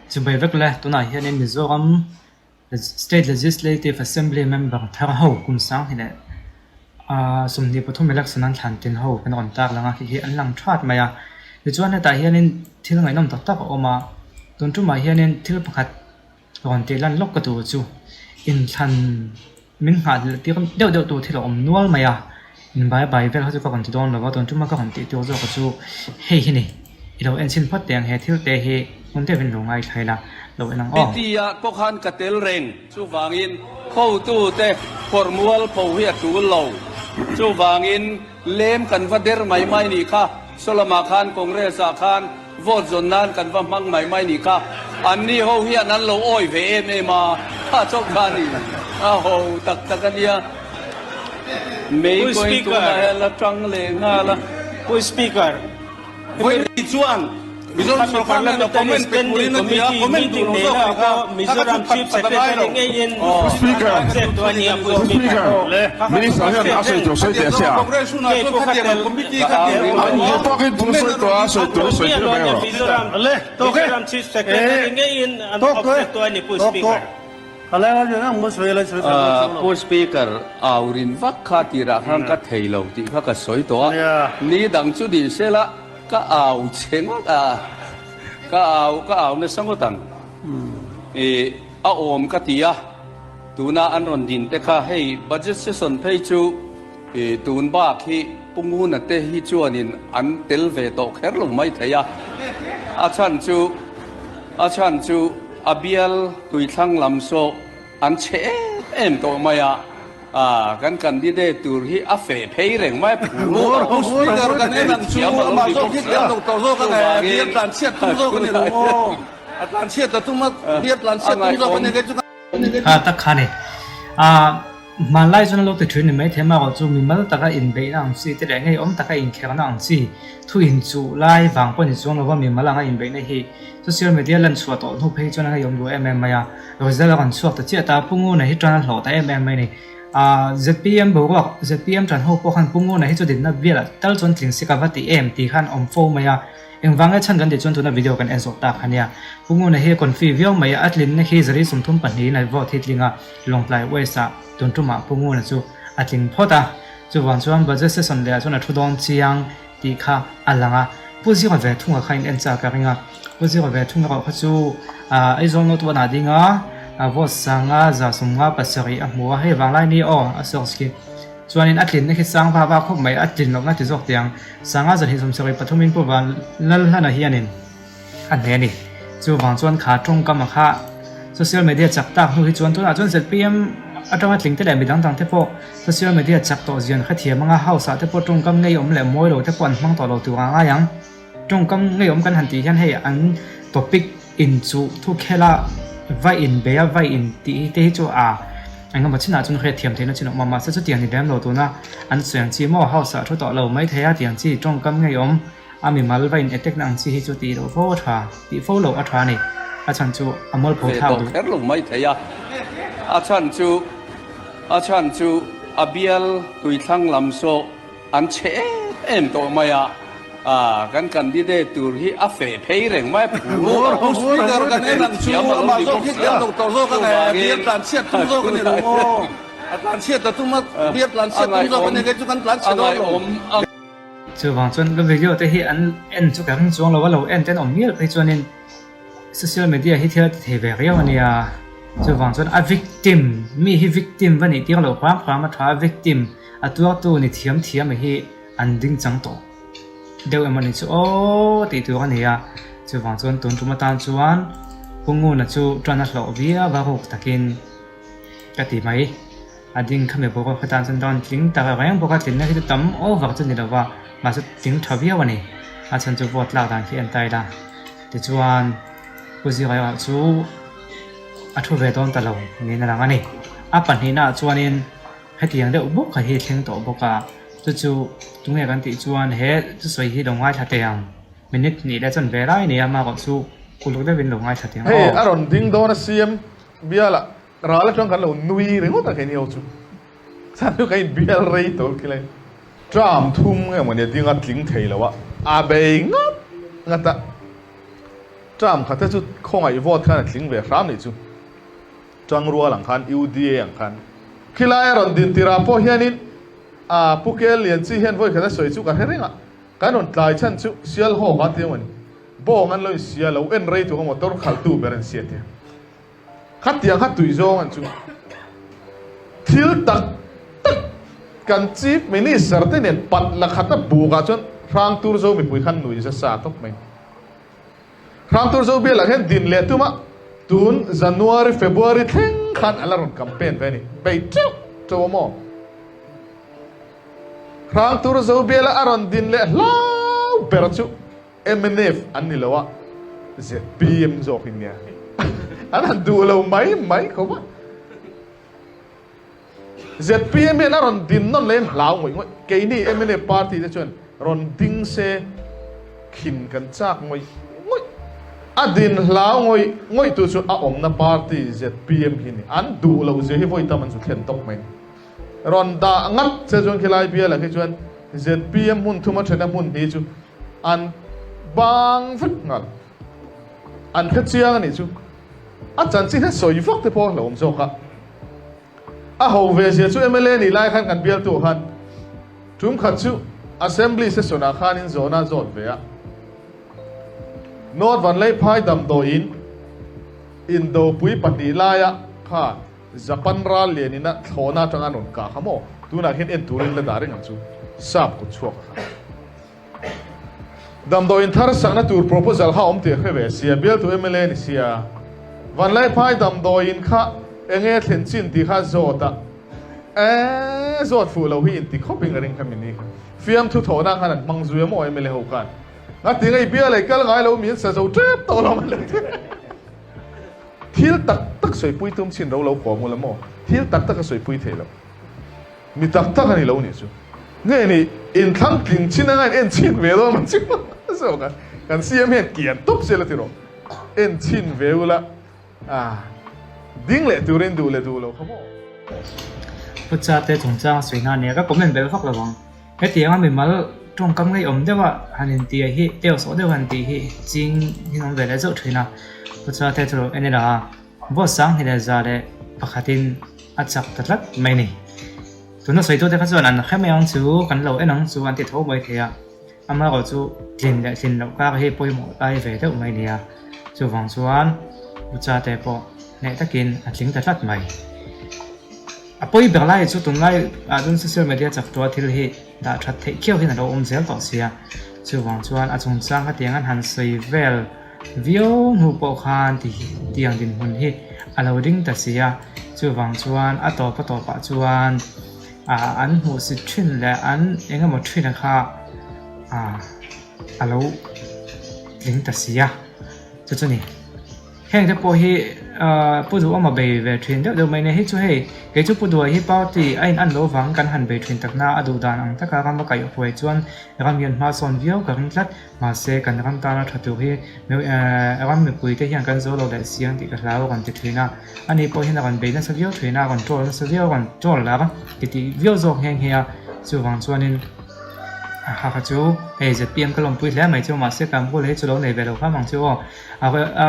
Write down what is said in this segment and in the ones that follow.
Chibai vek le, tunah hianin Mizoram State Legislative Assembly member thar ho kum 20 23 election an thlan tin ho kan rawn tar lang a, khi khi an lang that mai a. Tichuan hetah hianin thil ngaihnawm tak tak a awm a, tun tumah hianin thil pakhat rawn tih lan lawk ka tur chu inthlan min nghah leh tir deuh deuh tur thil a awm nual mai a, in bai bai vel kha chu ka rawn ti dawn lo va, tun tuma ka rawn tih tur zawk chu hei hi ni, i lo en chhin phawt teh ang he thil te hi hmun deuh in lo ngaithla ila lo en ang aw. Tia pawh khan ka tel reng, chuvangin hotute phawrh mual pho hi a tul lo, chuvangin lem kan va der mai mai nih kha, Sawlamah khan Congress ah khan Vote zawn nan kan va hmang mai mai nih kha. Anni ho hian an lo awi ve em em a, kha chauh kha a ni. A ho tak tak a nia. Mei pawhin tunah hian la tang leh nghal a. Pu Speaker, Vawi chuan Mizoram sorkar hian a comment pe turin a ti a, comment duh lo zawk a ni kha. Kha kha chu phat phat a ngai lo. Pu Speaker, Pu Speaker, Minister hian a sawi tur sawi teh sia. An duh tawkin thu sawi tawh a, sawi tur sawi tir mai rawh. Pu Speaker, au rin vak kha tirah khan ka thei lo tih kha ka sawi tawh a, ni dang chu ni sela ka au che ngawt a, ka au ka au nasa ngawt ang. A awm ka ti a, tuna an rawn din te kha hei budget session phei chu tun bak hi Pu Nguna te hi chuanin an tel ve tawh kher lo mai thei a, a chhan chu a chhan chu a bial tuithlang lam saw an chhe em em tawh mai a, kan candidate tur hi a feh phei reng mai a phur lo. Pu Speaker kan en ang chu amah zawk hi tel lo tawh zawk a nge, bial tlanchhiat tum zawk a ni lo maw? A tlanchhiat a tum a, bial tlanchhiat tum zawk a ni kei chu ka. Kha tak kha ni. Hmanlai chuan a lo ti thin ni maithei amaherawh chu mimal taka inbeihna ang chi te leh ngeiawm taka inkherna ang chi thu inchuh lai vang pawh ni chuang lova mimal anga inbeihna hi social media lan chhuah tawh hnu phei chuan a ngeiawm duh em em mai a. Result a rawn chhuak ta chiah ta, Pu Nguna hi tan a hlawh ta em em mai ni. Zpm boruak, zpm tan ho pawh khan Pu Nguna hi chu dinna bialah tal chuan tling sik a va ti em tih khan awm fo mai a. Engvang nge chhan kan tih chuan tuna video kan en zawh tak a nia. Pu Nguna hi a confi viau mai a, a tlinna khi zari 32 in a vote hi tling a, Lawngtlai West ah tun tumah Pu Nguna chu a tling phawt a. Chuvang chuan budget session leh ah chuan a thu dawn chiang tih kha a lang a. Pu Zira ve thunga kha in en chak ka ring a. Pu Zira ve thung erawh kha chu Aizawl North One ah ding a, vote 557 a hmu a, hei vanglai ni aw a source khi. Chuanin a tlinna khi sang va va khawp mai, a tlin lohna ti zawk tiang. Sanga 273 in Pu Van Lalhlana hianin a hne a ni. Chuvang chuan kha tawngkam a kha social media chak tak hnu hi chuan tunah chuan zpm atanga tling te leh midang dang te pawh social media chak tawh zian kha thiam anga house ah te pawh tawngkam ngeiawm leh mawi lo te pawh an hmang tawh lo tur a ngai ang. Tawngkam ngeiawm kan han tih hian hei an topic Inchuh thu khela va inbeia va intih te hi chu a engemaw chinah chuan hriatthiam theihna chin a awm a, mahse chutiang ni lem lo tuna an sawi ang chi maw house ah thu tawh lo mai thei a tih ang chi tawngkam ngei awm a mimal va in attack na ang chi hi chu tih loh fo a tha tih fo loh a tha a ni a chhan chu a mualpho Ve thlak tawh duh. kher lo mai thei a, a chhan chu a chhan chu a bial tuithlang lam saw An chhe em em tawh mai a, kan candidate tur hi a feh phei reng mai a phur lo. Pu Speaker kan en ang chu amah zawk hi tel lo tawh zawk a nge, bial tlanchhiat tum zawk a ni lo maw? A tlanchhiat a tum a, bial tlanchhiat tum zawk a ni kei chu kan tlanchhe dawn lo. Chuvang chuan ka video te hi an en chu ka ring chuang lo a, lo en te an awm mial phei chuanin social media hi thil a ti thei ve riau a nia. Chuvang chuan a victim, mi hi victim va nih tir loh hram hram a tha a, victim A tuartu ni thiam thiam hi an ding chang tawh deuh emaw ni chu aw tih tur a ni a, chuvang chuan tun tum atan chuan Pu Nguna chu tan a hlawh viau a ruk takin ka ti mai. A ding khami boruak atan chuan rawn tling ta reng bawk a, tlinna hi chu tam over chu ni lo va, mahse tling tha viau a ni. A chhan chu vote lak dan khi en ta ila tichuan Pu Zira erawh chu a thu ve dawn ta lo niin a lang a ni. A pahnihnaah chuanin. Hetiang deuh bawk kha hi thleng tawh bawk a, chu chu tunge kan tih chuan he thusawi hi lo ngaithla teh ang, minute hnih leh chuan ve lai a ni a, amaherawh chu uluk deuhin lo ngaithla teh ang Hei aw. a rawn ding dawn a CM bialah ral atang kan lo nui ringawt a keini ho chu chhan chu kan inbial rei tawh khilai. Term thum nge mawni a ding a tling thei lo a, a bei ngat ngat a. Term khat te chu khawngaih vote khan a tling ve hram nih chu. Tangrual ang khan UDA ang khan. Khilai a rawn din tirah pawh hianin a Pu Kel Lian Chi hian vawi khat a sawi chu ka hre reng a, kan rawn tlai chhan chu Sialhawk a tia maw ni, bawng an lo insia lo en rei tuk a motor khalhtu ber an sia tia. Khatiang kha tui zawng an chu thil tak tak kan Chief Minister te nen pat la khat a bukah chuan Hrangtur zo mipui khan nui za sa tawp mai. Hrangtur zo bialah hian din leh tum a, tun January, February thleng khan a la rawn campaign ve a ni. Bei teuh teuh a maw? Hrangtur zo biala a rawn din leh hlau ber chu mnf an ni lo a, zpm zawk in nia. An han duh lo mai mai khawp a. Zpm hian a rawn din nawn leh in hlau ngawih ngawih. Keini mnf party te chuan rawn ding se khin kan chak ngawih ngawih. A din hlau ngawih ngawih tu chu a awmna party zpm hi ni. An duh loh zia hi vawi tam an zu thlen tawp mai. Rawn dah ngat che chuan khilai bialah khi chuan zpm hmun thuma thena hmun hnih chu an bang vek nghal. An hre chiang a nih chu. A chanchin hi sawi vak te pawh a hlauhawm zawk a. A ho ve zia chu mla nih lai khan kan bialtu khan tum khat chu Assembly session ah khan in zawhna a zawt ve a. North Vanleiphai damdawiin indopui pahnih laia kha Japan ral lian ina thlawhna atanga an rawn kah kha maw? Tunah hian en turin la dah reng ang chu. Sap kut chhuak a kha. Damdawiin thar sakna tur proposal kha awm tih a hre ve sia, bialtu mla ni sia. Vanlaiphai damdawiin kha enge thlen chin tih kha zawt a, ee zawt fuh lo hi inti khawp in a ring kha mi ni kha. Fiamthu thawhna khan an hmang zui a maw mla ho khan. Ngati ngei bial ei kal ngai lo mi an sa zo tep tawh lo an lo ti. Thil tak tak sawipui tum chin ro lo kawm ula maw? Thil tak tak a sawipui thei lo. Mi tak tak a ni lo nih chu. Nge ni inthlang tling chin anga in en chhin ve dawn ang chu zawk a. Kan CM hian kian tawp zel a ti rawh. En chhin ve ula ah ding leh turin duh leh duh lo kha maw. Pu Chate chungchang a sawi hna nia ka comment belh vak lo ang. Hetianga mimal tawngkam ngeiawm deuha han intia hi teu sawh deuh han tih hi ching hi an awm ve leh zauh thin a. Pu Chate chu lo en ila a. Vote 2001in a chak ta tlat mai a ni. Tuna sawitute kha chuan an hre mai ang chu, kan lo en ang chu an ti tho mai thei a. Amaherawh chu tlin leh tlin loh kar hi pawimawh lai ve deuh mai a ni a. Chuvang chuan U Chate pawh hneh takin a tling ta tlat mai. A pawi ber lai chu tunlai ah chuan social media chak tua thil hi dah that theih khiau hian a lo awm zel tawh sia. Chuvang chuan a chungchang khatiang an han sawi vel viau hnu pawh khan ti tiang dinhmun hi a lo ding ta si a. Chuvang chuan a tawp a tawpah chuan ah an hmuhsit thin leh an eng emaw thin a kha ah a lo tling ta si a. Chu chu ni. Heng te pawh hi Pu Duhawma bei ve thin deuh deuh mai nia. Hei chu hei, kei chu Pu Duha hi party a in an loh vang kan han bei thin takna a duh dan ang taka ram a kaih huai chuan ram hian hma sawn viau ka ring tlat. Mahse kan ram tana tha tur hi ram mipui te hian kan zo lo leh siang tih ka hlau a rawn ti thin a. Ani pawh hian a rawn bei nasa viau thin a, a rawn troll nasa viau, a rawn troll lar ti tih viau zawk nghe nghe a. Chuvang chuanin. A ha kha chu hei zpm ka lawmpui hle mai chu mahse kan bul hi chu lo nei ve lo hram ang chu aw a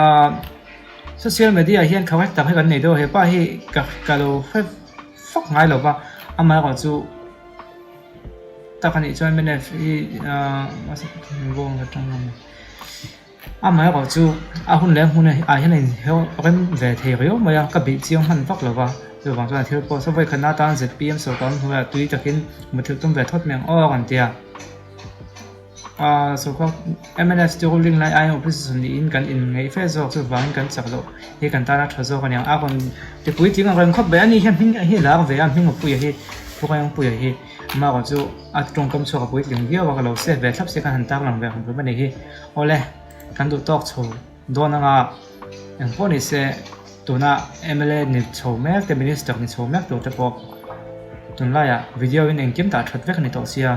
social media hian correct tak hi kan nei deuh a hepa hi ka ka lo hre fak ngai lo va amaherawh chu tak anih chuan mnf hi amaherawh chu a hun leh hmun ah hian a inheu rem ve thei riau mai a ka bih chiang hman vak lo va chuvang chuan thil pawh saw vawikhatna atan zpm sawrkar hnuaiah tui takin muthilh tum ve thawt mai ang aw a rawn ti a. Aaa sawrkar mnf chu ruling lai aiin opposition niin kan inngeih fe zawk chuvangin kan chak loh hi kan tana tha zawk a niang a rawn ti puitling ang reng khawp mai a ni hian hming hi a lar ve a hming a puia hi Pureng puia hi amaherawh chu a tawngkam chhuak a puitling viau a ka lo save ve thlap se khan han tarlang ve hawm a ni hi awle kan duh tawk chho dawn anga engpawh ni se tuna mla ni chho mek te minister ni chho mek tur te pawh tunlaiah video in engkim dah that vek a ni tawh sia.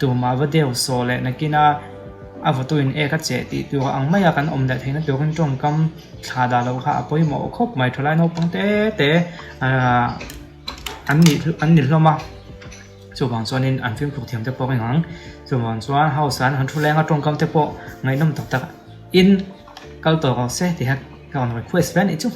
Tumah va deuh sawh leh nakina a vawtuin ek a cheh tih tur ang maia kan awm leh theihna turin tawngkam thlah dah loh kha a pawimawh khawp mai. Thalai naupang te te ahh an nih an ni hlawm a, chuvang chuanin an fimkhur thiam te pawh a ring ang. Chuvang chuan house ah an han thu leng a tawngkam te pawh ngaihnawm tak tak in. kal tawh rawh se tih kha ka rawn request ve a nih chu.